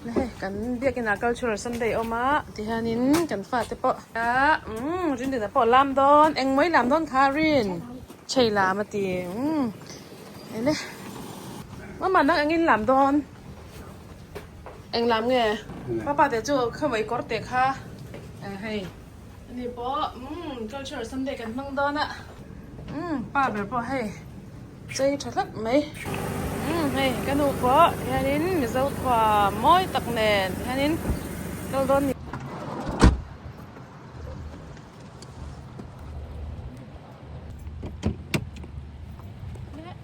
Hei kan biakin ah cultural sunday a awm a tihianin kan fate pawh umm Rindina pawh a lam dawn engmaw i lam dawn kha Rin chei lam a ti umm eng e mama nang engin lam dawn eng lam nge papa te chu khawi kawr te kha hei ani pawh umm cultural sunday kan hmang dawn a umm pa ber pawh hei. Chei tha hlek mai. Umm hei ka nu pawh tihianin Mizo thuam mawi tak nen tihianin kal dawn ni.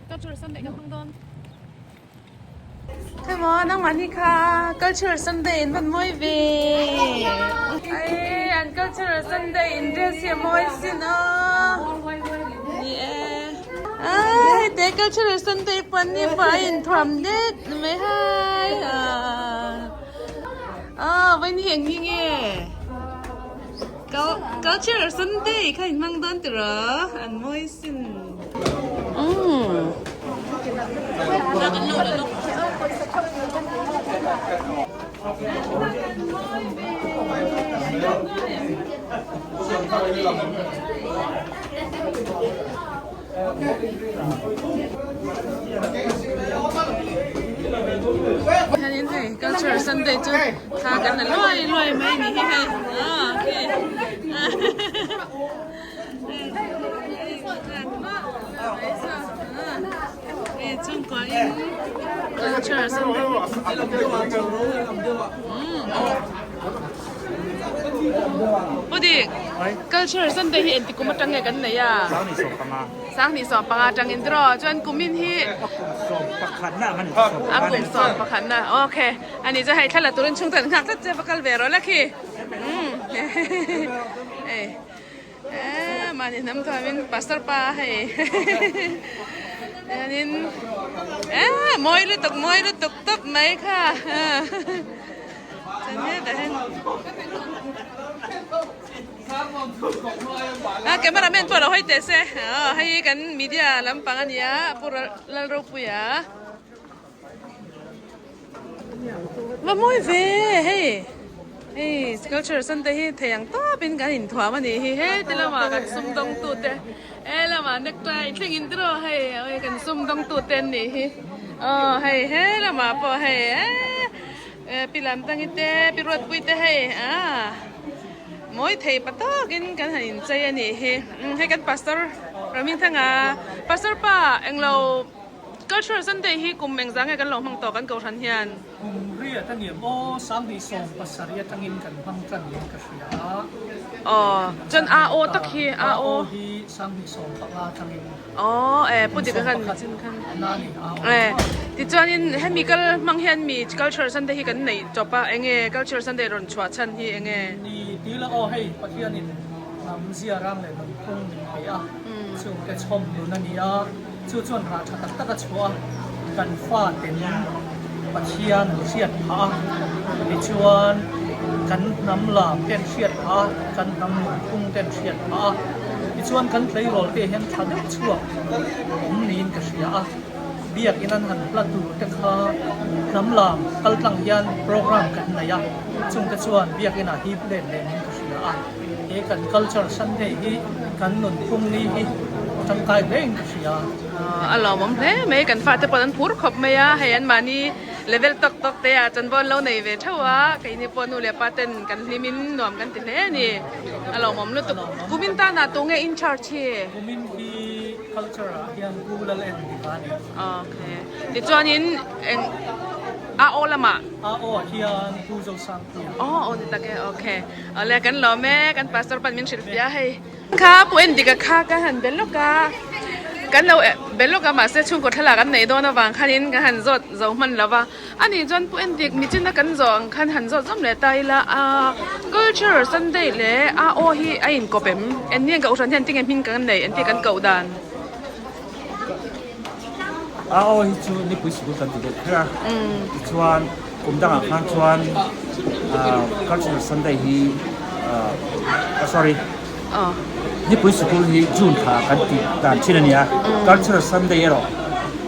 Cultural Sunday ka hmang dawn. Hemaw nangmahni kha Cultural Sunday in van mawi ve. Ai an Cultural Sunday in dress hi a mawi sin aw. Ni e. Ai hei te Cultural Sunday pawh ni pawh a inthuam det mai hai. Aw vawiin hi eng hi nge? Cultural Sunday kha in hmang dawn tiraw an mawi sin. Umm. Hianin hei cultural sunday chu thla kan la luai luai mai ni hi hei ah khi hei chhungkua in cultural sunday Pu Dik, cultural sunday hi engti kum atang nge kan nei a? 2015 atangin tiraw chuan kumin hi a kum 11 na okay ani chu hei thla la turin chhung ten nghak tlat che va kal ve rawh la khi umm hei eh mahni hnam thuamin pastor pa hei hianin eh mawi lutuk mawi lutuk tawp mai kha chuan hetah hian. A camera man pawh lo hawi teh se aw hei hi kan media lampang a nia pu Lalropuia va mawi ve hei hei culture center hi thei ang tawp in kan inthuam a nih hi heti lamah kan sumdawng tute he lamah necktie thleng in tiraw hei awii kan sumdawng tute an nih hi aw hei he lamah pawh hei eee pi Lamtangi te pi Ruatpui te hei aaa. Mawi thei pa takin kan han inchei a nih hi. Hei kan Pastor Ramingthanga, Pastor pa englo Cultural Sunday hi kum engzah nge kan lo hmang tawh kan Kohhran hian? Kum riat a niam aw, 2017 atangin kan hmang tan niin ka hria a. Aw, chuan a aw tak hi, a aw. A aw hi 2015 atangin. Aw, e Pu Dika khan chin khan. E, tichuanin hemi kal hmang hian mi Cultural Sunday hi kan neih tawp a, enge Cultural Sunday rawn chhuah chhan hi enge? Ni ti la aw hei Pathianin hnam zia rang leh nunphung min pe a, chungte chhawm nun a ni a, chu chuan rah tha tak tak a chhuah a, kan faten Pathian an hriat phah a, tichuan kan hnam lam te an hriat phah a, kan hnam nunphung te an hriat phah a, tichuan kan tleirawl te hian tha deuh chhuak awm niin ka hria a, biakin an han hla tur te kha hnam lam kal tlang hian program kan nei a, chungte chuan biakin ah hip let leh niin ka hria a, he kan culture Sunday hi kan nunphung ni hi tangkai hle in ka hria. A lawmawm hle mai, kan fate pawh an phur khawp mai a, hei anmahni level tawk tawk te ah chuan vawn lo nei ve theuh a, keini pawh nu leh pa ten kan hlim in nuam kan ti hle a ni, a lawmawm lutuk. Kumin tan ah tunge in charge hi? Kumin hi culture ah hian Pu Lal en dik a ni. Okay, tichuanin eng a aw lamah? A aw ah hian Pu Zosangpuia. Aw aw ni tak e, okay. Awle kan lawm e, kan pastor pan min hrilh fiah hei. Kha pu en dik a kha ka han be lawk a, kan lo be lawk a mahse chhungkaw thlalak an neih dawn avang khanin ka han zawt zo hman lo va, ani chuan pu en dik michina kan zawh ang khan han zawt zawm leh ta ila a culture sunday leh a aw hi a inkawp em? Engni ang kohhran hian tinge hming kan neih engti kan koh dan? A aw hi chu nipui sikul kan ti deuh kher a, tichuan kum dangah khan chuan cultural sunday hi sorry nipui sikul hi June thla kan tih dan thin a nia, cultural sunday erawh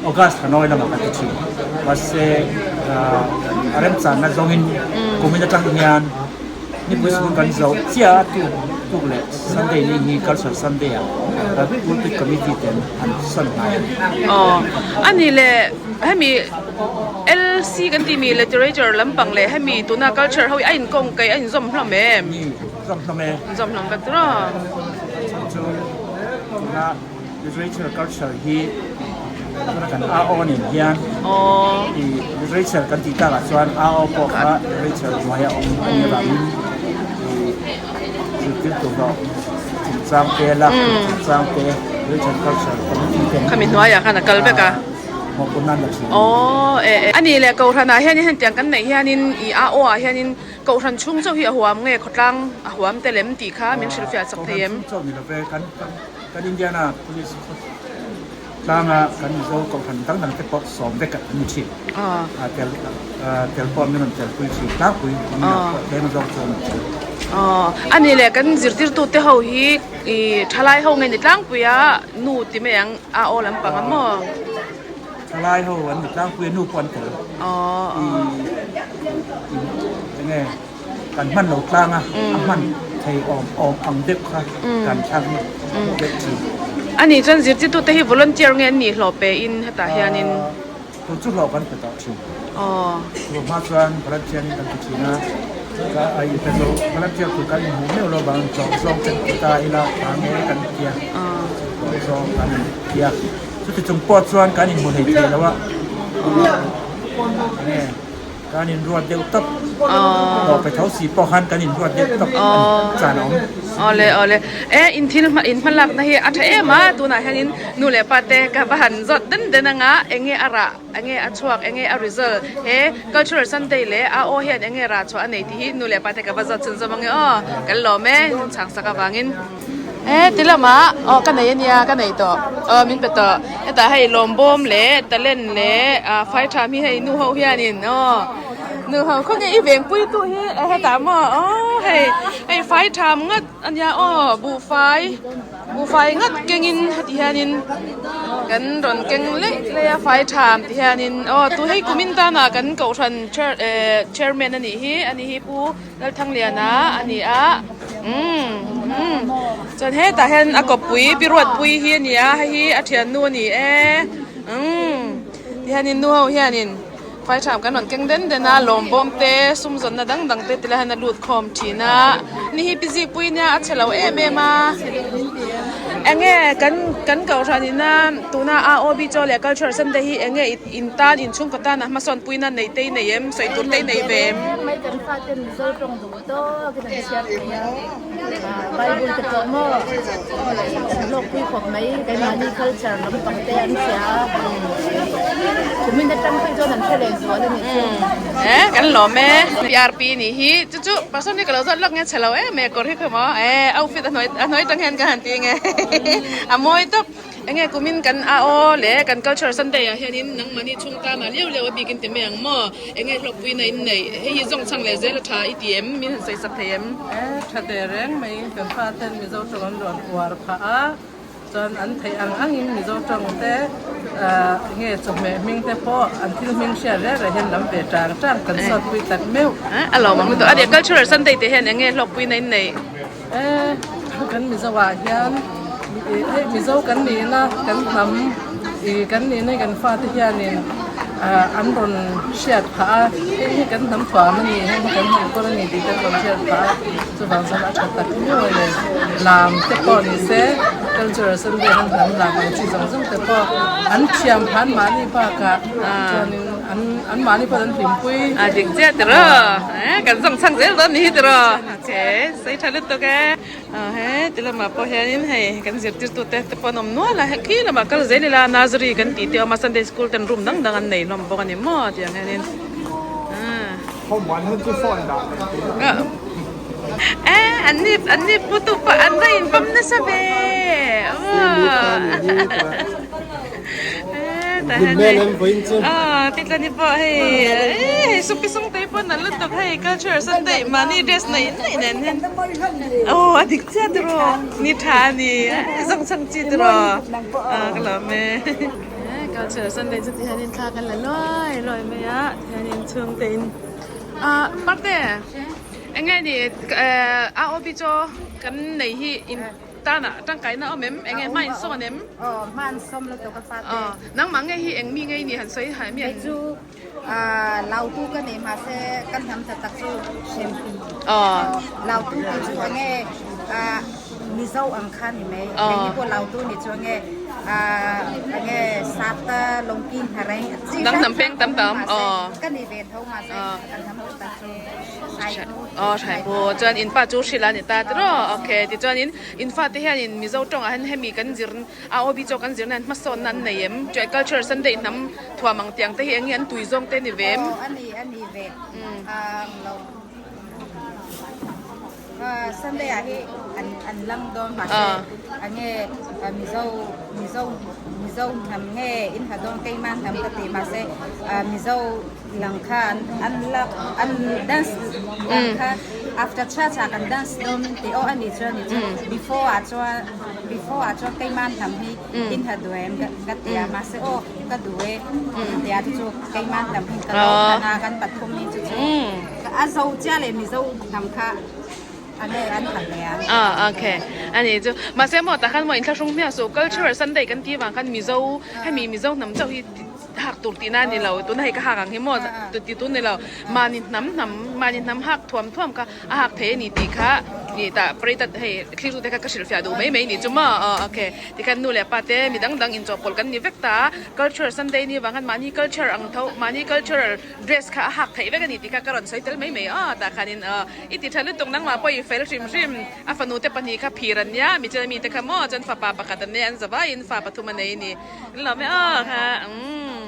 August thla nawi lamah kan ti thin, mahse. a remchanna zawngin kumin atang hian nipui sikul kan zo chiah a tuk tuk leh Sunday ni hi Cultural Sunday ah kan Pulpit Committee ten an sawn hnai a ni. Aw a ni le hemi LC kan tih mi Literature lampang leh hemi tuna Culture ho hi a inkawng kaih a inzawm hlawm em? Ni zawm hlawm e. Inzawm hlawm vek tur aw. Chhan chu tuna Literature culture hi tuna kan AO nen hian i literature kan tih takah chuan AO pawh kha literature hnuaia awm a nih avangin i zirtirtu hlawh chungchang te lak tur chungchang te literature culture committee ten Khami hnuaiah khan a kal vek a. mawhpawrh nan la thin a ni. Aw e e. A nih leh Kohhranah hianin hetiang kan neih hianin i AO ah hianin Kohhran chhung chauh hi a huam nge khawtlang a huam tel em tih kha min hrilhfiah chak thei em? Kohhran chhung chauh ni love kan Kan Indiana Police khaw tlanga kan Mizo kohhran dang dang te pawh sawm vek an ni thin. Tel tel pawh min rawn telpui thin tlangpui min ah pawh tlem zawk chu an rawn tel. A nih leh kan zirtirtu te ho hi i thalai ho nge ni tlangpui a nu ti mai ang a aw lampang a maw? Thalai ho an ni tlangpui a nu pawh an tel. I enge? Kan hman lo tlang a, a hman thei awm awm ang deuh kha kan thlang deuh thin. A nih chuan zirtirtute hi volunteer nge an nih hlawh pe in hetah hianin? Tun chu hlawh kan pe tawh thin. Tun hma chuan volunteer in kan ti thin a, ka a inpe zo volunteer tur kan inhmuh meuh lo vang tlawh zawng kan ti ta ila tha nge kan ti a, tlawh zawng kan ti a. Chuti chung pawh chuan kan inhmu hlei thei lo a, enge. Kan inruat deuh tawp. Aw pe tho si pawh khan kan inruat deuh tawp a ni chan a awm. Awle awle e in thil in hma lakna hi a tha em a tunah hianin nu leh pa te ka va han zawt den den anga enge a rah enge a chhuak enge a result he cultural sunday leh a aw hian enge rah chhuah a nei tih hi nu leh pa te ka va zawt chhun zawm ange aw kan lawm e chhang sak avangin. E ti lamah aw ka nei ania ka nei tawh aw min pe tawh hetah hei lawmbawm leh talent leh ah fai tham hi hei nu ho hianin aw nu ho khawnge i vengpui tu hi hetah maw aw hei hei fai tham ngat ania aw buhfai buhfai ngat kengin heti hianin kan rawn keng leih leih a fai tham ti hianin aw tu hei kumin tana kan kohhran chair eh chairman anih hi ani hi pu. Lalthangliana a ni a umm umm chuan hetah hian a kawppui pi ruatpui hi a ni a hei hi a thiannu a ni e umm tihianin nu ho hianin faitham kan rawn keng den den a lawmbawm te sum zawnna dang dang te tilai hian a lut khawm thin a ni hi pi zikpui nia a chhe lo em em a enge kan kan kohhran ina tuna AOB chaw leh culture sunday hi enge In tan inchhungkaw tan a hmasawn puina nei te i nei em? Sawi tur te i nei ve em? Mai kan fate Mizo tawng duh tawk in an chhiar thei a, Bible te pawh maw an hlawkpui khawp mai, keimahni culture lampang te an hria a, kumin atang phei chuan an hre leh zual a nih chu. E kan lawm e PRP nih hi chu chu person hi ka lo zawt lawk nge chhe lo em e kawr hi kha maw e outfit a hnuai a hnuai tang hian ka han ti nge a mawi tawp. Enge kumin kan a aw le kan culture sunday ah hianin nangmahni chhung tana liau liau a bikin ti mai ang maw? Enge hlawkpuina in neih? Hei hi zawng chhang leh zel a tha i ti em? Min han sawi sak thei em? E tha teh reng mai kan fa ten Mizo tawng an rawn uar phah a, chuan an theih ang angin Mizo tawng te enge chawhmeh hming te pawh an thil hming hriat reng reng hian lam ve tang tang kan sawtpui tak meuh. A lawm ang lutuk a nia cultural sunday te hian enge hlawkpuina in neih? E kan Mizo ah hian hei Mizo kan nihna kan hnam ih kan nihna hi kan fate hianin ah an rawn hriat phah a heng hi kan hnam thuam a ni heng hi kan hnam kawr a ni tih te an rawn hriat phah a chuvang chuan a tha tak miau a ni lam te pawh ni se cultural sunday an hnam lam ang chi zawng zawng te pawh an thiam phah an mahni bakah chuanin an an mahni pawh an hlimpui a dik chiah tiraw eh kan zawng chhang zel dawn ni hi tiraw. Che sei tha lutuk e. Aw he ti lamah pawh hianin hei kan zirtirtu te te pawh an awm nual a hei khi lamah kal zel ila nursery kan tih te a awm a sunday school ten room dang dang an nei hlawm bawk a ni maw tiang hianin e an ni an ni pu tu pawh an va inpawm nasa ve aw tah hian hei aw titlani pawh hei hei supi sung te pawh nalh lutuk hei culture sunday mahni dress neih neih nen hian aw a dik chiah tiraw ni tha a ni zawng chhang chi tiraw aw ka lawm e. Cultural Sunday chu tihianin thla kan la luai luai mai a tihianin chhungte in ah parte eng nge ni eh AOB chaw kan nei hi in tanah tangkaina a awm em eng nge hma in sawn em? Aw hma an sawm lutuk a fate. Aw nangmah nge hi eng mi ngei ni han sawi hai mian. Kei chu Lautu ka nei mahse ka hnam ta tak chu Hrempi. Aw. Lautu tih chu enge Mizo ang kha ni mai. Keini pawh Lautu ni chu enge enge Sata Lawngki Hnareng chi Dang hnam peng tam tam. Aw. Ka ni ve tho mahse ka hnam ta tak chu Hraipu. Aw Hraipu. Chuan in pa chu Hrila ni ta tiraw. Okay tichuanin in fate hianin Mizo tawngah hian hemi kan zir A aw bi chu kan zirna in hmasawnna an nei em? Chuai culture Sunday hnam thuam ang tiang te hi eng nge an tui zawng te ni ve em? Aw a ni a ni ve ang lo Sunday ah hi an an lang dawn mahse a nge Mizo Mizo Mizo hnam nge in ha dawn keimah hnam ka ti mahse Mizo lang kha an an lak an dance lang kha after church ah kan dance dawn min ti aw a ni chuan ni chu before ah chuan before ah chuan keimah hnam hi in ha duh em ka ti a mahse aw ka duh e tia chu chu keimah hnam hi ka lo phan a kan pathum hi chu chu a zo chiah leh mizo hnam kha a nge an khat leh a. Ah okay ani chu mahse maw tah khan maw inthlahrung hmiah suh cultural sunday kan tih vang khan mizo hemi mizo hnam chauh hi hak tur tihna a ni lo tuna hei ka hak ang hi maw ti tun ni lo mahni hnam hnam mahni hnam hak thuam thuam kha a hak thei a ni tih kha ih tah paritat hei thlir te kha ka hrilhfiah duh mai mai ni chu maw aw okay tikhan nu leh pa te mi dang dang inchawhpawlh kan ni vek ta a culture sunday ni vang khan mahni culture ang tho mahni cultural dress kha a hak theih vek a ni tih kha ka rawn sawi tel mai mai aw tah khanin aw i ti tha lutuk nangmah pawh i fel hrim hrim a fanu te pahnih kha phir an nia mi chuan mi te kha maw chuan fapa pakhat an nei an zavaiin fa pathum a nei a ni. Lawm e aw kha umm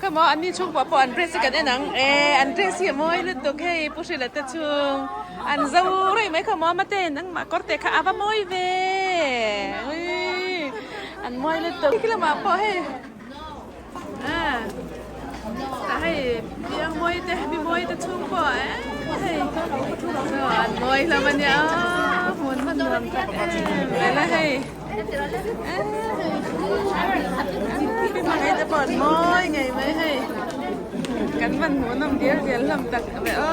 kha maw an ni chhungkua pawh an dress hi kan en ang e an dress hi a mawi lutuk hei pu Hrila te chhung an zo rei mai kha maw mate nangmah kawr te kha a va mawi ve uii an mawi lutuk khi lamah pawh hei ah tah hei piang mawi te mi mawi te chhung pawh eh hei an mawi hlawm a nia aw hmun hman nuam tak em em a hei. Mawi ngei mai hei kan van hmuh nawm dial dial hlawm tak ve aw.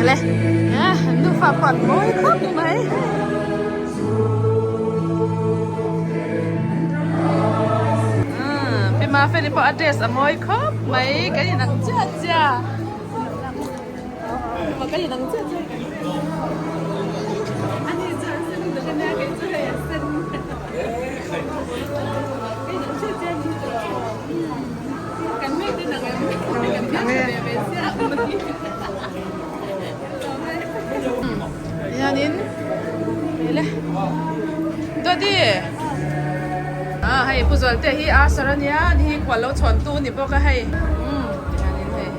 Le nufa pawh an mawi khawp mai pi Mafeli pawh a dress a mawi khawp mai kan inang chiah chiah kan inang chiah chiah ani chu a sen deuh ania kei chu hei a sen kan inang chiah chiah ani Kan hmel te nang em kan hmel tha ve ve chiah hianin le Dodi ah hei Pu Zualte hi a sar ania ni hi khual lo chhawn tu ni bawk a hei umm tihianin hei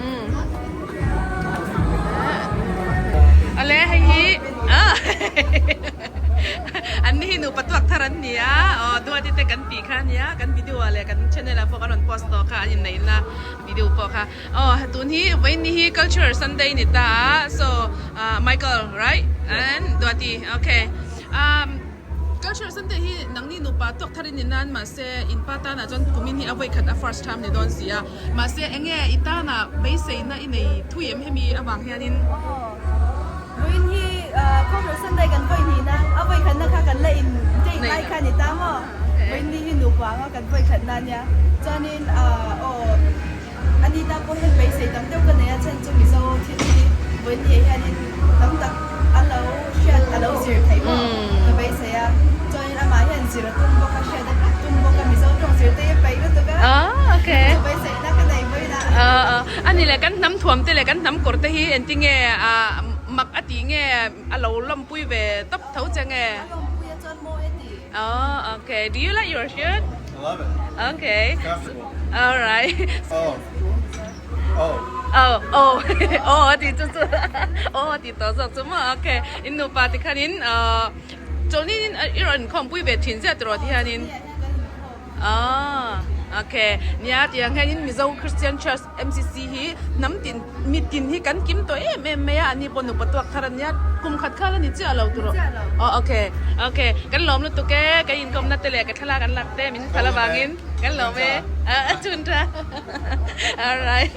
umm ale hei hi ah An ni hi nupa tuak thar an ni a, aw Duati te kan tih kha a nia, kan video ah leh kan channel ah pawh kan rawn post tawh kha an inneihna video pawh kha. Aw tun hi vawiin ni hi cultural sunday a ni ta a, so Michael right and Duati okay um cultural sunday hi nangni nupa tuak thar in ni nan mahse in pa tanah chuan kumin hi a vawikhat a first time ni dawn si a, mahse enge i tanah beiseina i nei thui em hemi avang hianin. Vawiin hi Cultural Sunday kan vawi hnihna, a vawi khatna kha kan la in date lai kha a ni ta maw? Vawiin ni hi nupa anga kan vawi khatna a nia. Chuanin aw Anita pawh hian beisei tam deuh ka nei a, chhan chu Mizo thil hi vawiin ni ah hianin tam tak a lo hriat a lo zir theih maw ka beisei a. Chuanin amah hian zir a tum bawk a, hriat a tum bawk a, Mizo tawng zir te hi a peih lutuk a, chu beiseina ka nei vawiin ah. A ni le, kan hnam thuam te leh kan hnam kawr te hi engtinge mak a tih nge a lo lawmpui ve tawp tho che nge? A lawmpui a chuan maw e ti. Oh, okay. Do you like your shirt? I love it. Okay. It's comfortable. All right. Oh. Oh. Aw aw aw a ti chu chu aw a ti tawh zawk chu maw okay in nupa tikhanin ahh chawlhnin i rawn inkhawmpui ve thin ziah tiraw tihianin Aw ok nia tiang hianin Mizo Christian Church MCC hi hnam tin mi tin hi kan kim tawh em em mai a ani pawh nupa tuak thar ania kum khat khan a ni chiah lo tur aw ok ok kan lawm lutuk e kan inkawmna te leh ka thlalak an lak te min phal avangin kan lawm e a chhun tha alright.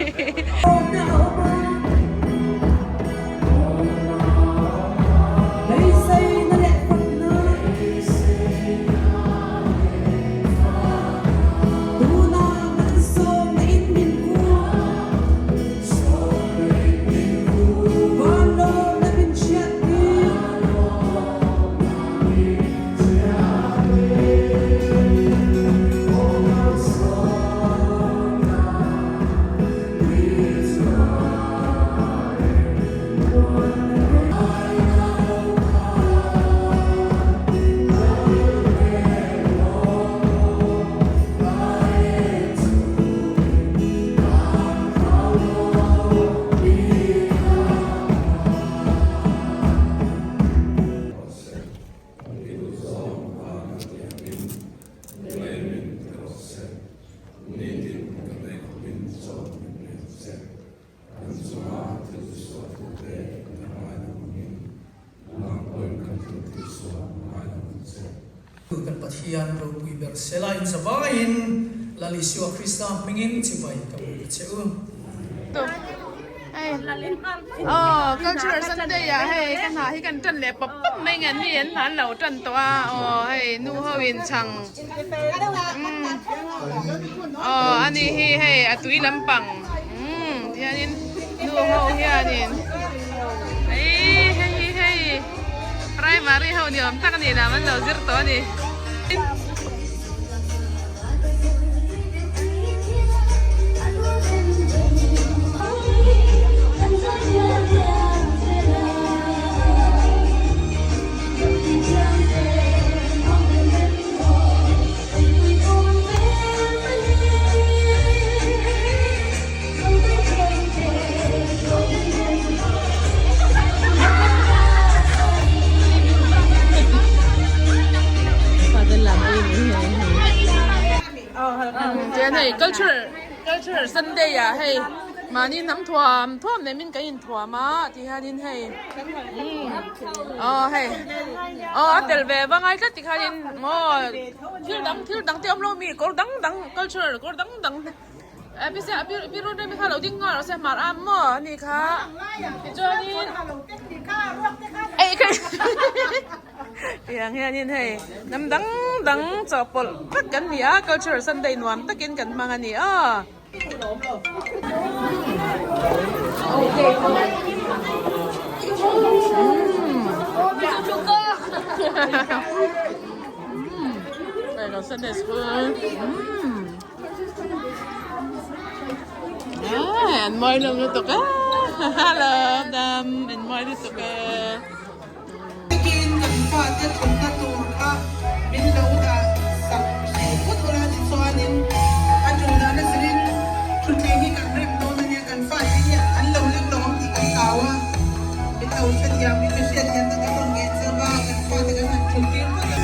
Kan chunga thil tisual tute kan la ngai lo angin nang pawhin kan thil tisual ngai lo ang che. Kan Pathian ropui ber sela in zavaiin Lal Isua Krista hmingin chibai ka buk a che u. Aw cultural sunday ah hei ka hna hi kan tan leh pawp pawp mai nge mi an hna an lo tan tawh a aw hei nu ho in chhang aw ani hi hei a tui lampang umm tihianin nu ho hianin eii hei hi hei primary ho ni awm tak a ni lam an lo zir tawh a ni. Chuan hei cultural cultural sunday ah hei mahni hnam thuam thuam nem in kan inthuam a ti hianin hei aw hei aw a tel ve va ngai tlat ti khanin maw thil dang thil dang te awm lo mi kawr dang dang cultural kawr dang dang Kha lo ding nghal rawh se hmar am maw ani kha tichuanin tiang hianin hei hnam dang dang chawhpawlh vek kan ni a cultural sunday nuam takin kan hmang a ni aw. Sunday school. An mawi lo lutuk a hello dam an mawi lutuk e. Takin kan fate thawmhna tur kha min lo dah sak hrih phawt ula tichuanin a tul dahna zirin thutthleng hi kan rem dawn ania kan fate hi an lo leng lo ang tih kan hlau a min lo hrethiam in ka hriatthiam tak kan rawn ngen chauh a kan fate kan han thut tir phawt a.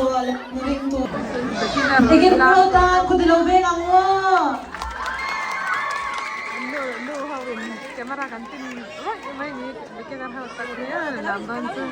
Isua leh ringtu. Tikin pro tan kut ilo veng ang aw. Nu nu ho in camera kan tin rawih mai ni beginner ho tak hian lam dawn chu.